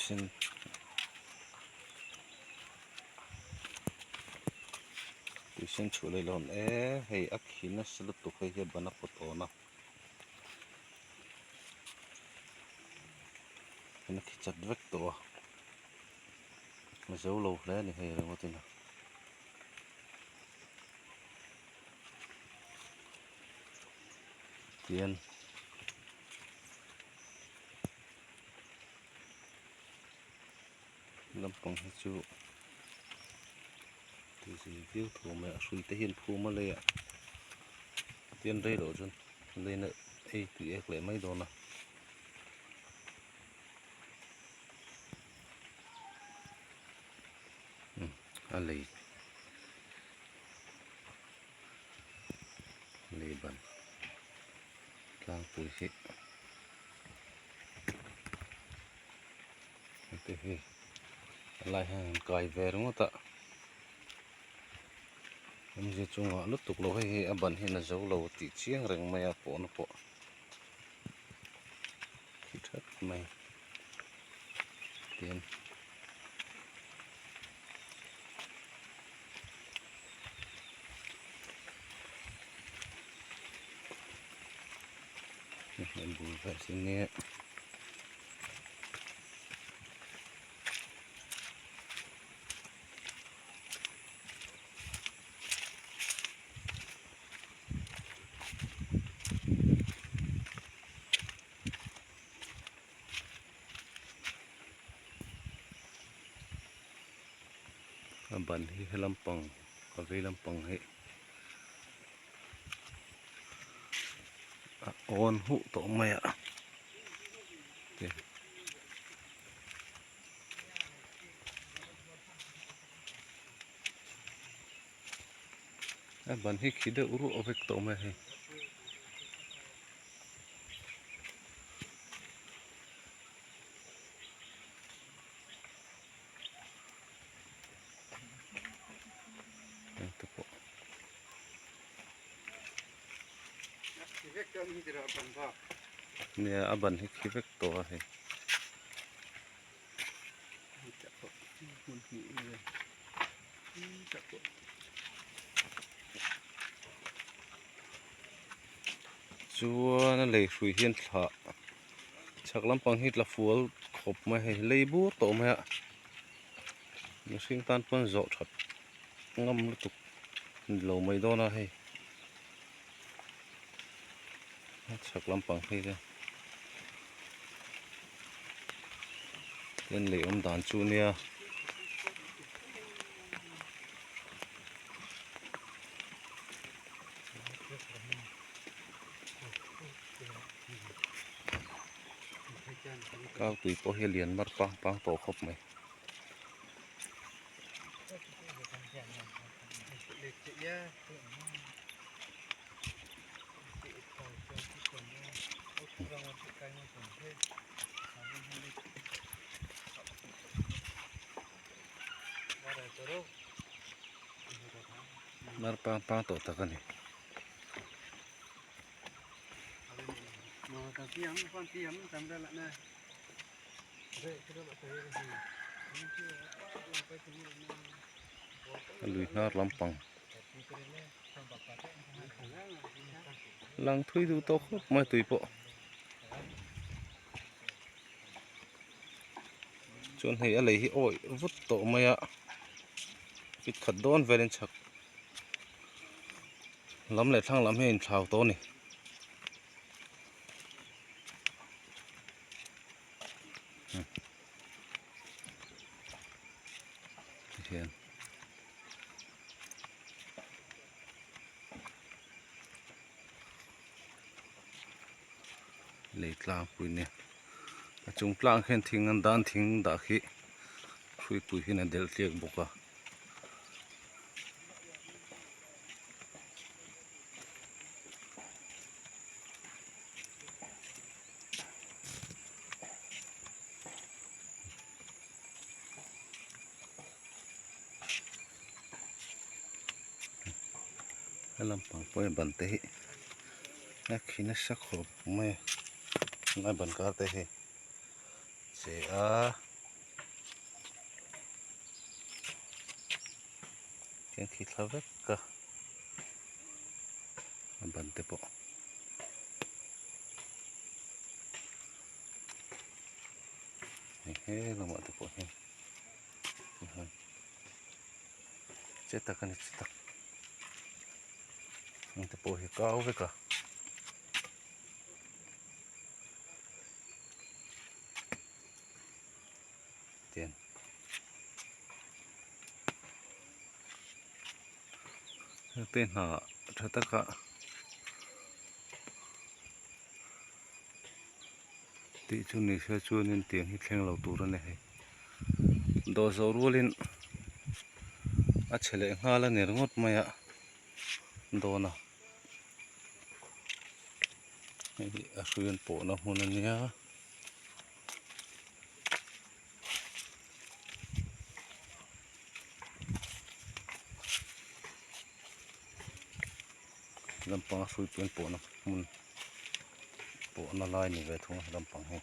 Tuisen tuisen chhuah leh lawn e hei a khi nasa lutuk hei hi a ban a pawt awn a a khi chat vek tawh a a zo lo hle a ni hei ringawt in a. Tian lampang hi chu tui zui viau tho mai a hrui te hian phum a lei ah tian rei loh chuan leina ei tui ek leh mai dawn a. A lei lei ban tlangpui hi heti hi a lai hian an kai ve ringawt a awmzia chungah lutuk lo hei hi a ban hian a zo lo tih chiang reng mai a pawhna pawh khi that mai tian. Bul vel hi nia. A ban hi he lampang a vei lampang hi a awn huh tawh mai a a ban hi khi deuh ruah vek tawh mai a hei. Nia a ban hi khi vek tawh a hei. Chuan a lei hrui hian thla chhak lampang hi tla fual khawp mai a hei lei bur tawh mai a mihring tan pawn zawh that ngam lutuk ni lo mai dawn a hei a chhak lampang phei chu en lei awm dan chu nia. Kau tui pawh hi a lian mar pang pang tawh khawp mai. Mar pang pang tawh tak a ni. A lui hnar lampang lang thui duh tawh khawp mai tui pawh chuan hei a lei hi awih vut tawh mai a fit khat dawn velin chhak lam leh thlang lam hi a inthlau tawh a ni. Hian lei tlangpui nia a chung tlang khian thing an dan thing dah khi hruipui hian a delh tliak bawk a. He lampang pawh hi ban te hi a khi nasa khawp mai a helai ban kar te hi che a. Tiang khi thla vek a a ban te pawh. Hei he lamah te pawh hian tihian che tak a ni che tak heng te pawh hi kau vek a. Tian hete hna tha taka tih chu ni se chuanin tiang hi thleng lo tur a ni hei dawh zawh rualin a chhe leh nghal a ni ringawt mai a dawn a hei hi a hrui an pawhna hmun a nia. Lampanga hrui pian pawhna hmun pawhna lai ni ve thung a lampang hi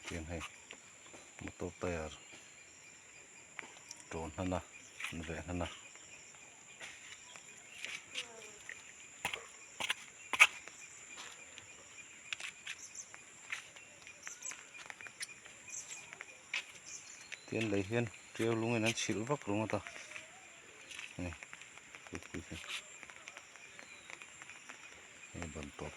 tiang hei motor tyre tawn hnan a an veh hnan a. Tian lei hian tiau lungin an chhilh vak ringawt a hei hei ban tawp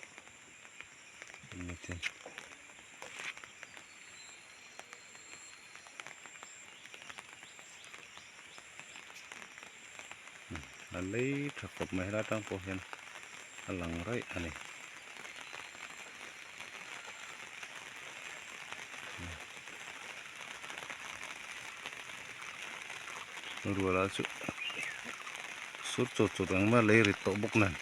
a lei tha khawp mai helai atang pawh hian a lang raih a ni. Ruala chu sur chawt chawt ang mai a lei rit tawh bawk nen.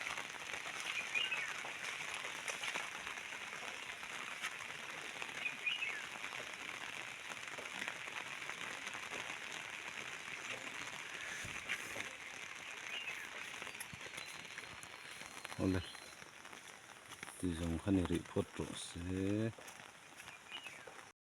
Awle ti zawng kha ni rih phawt rawh se.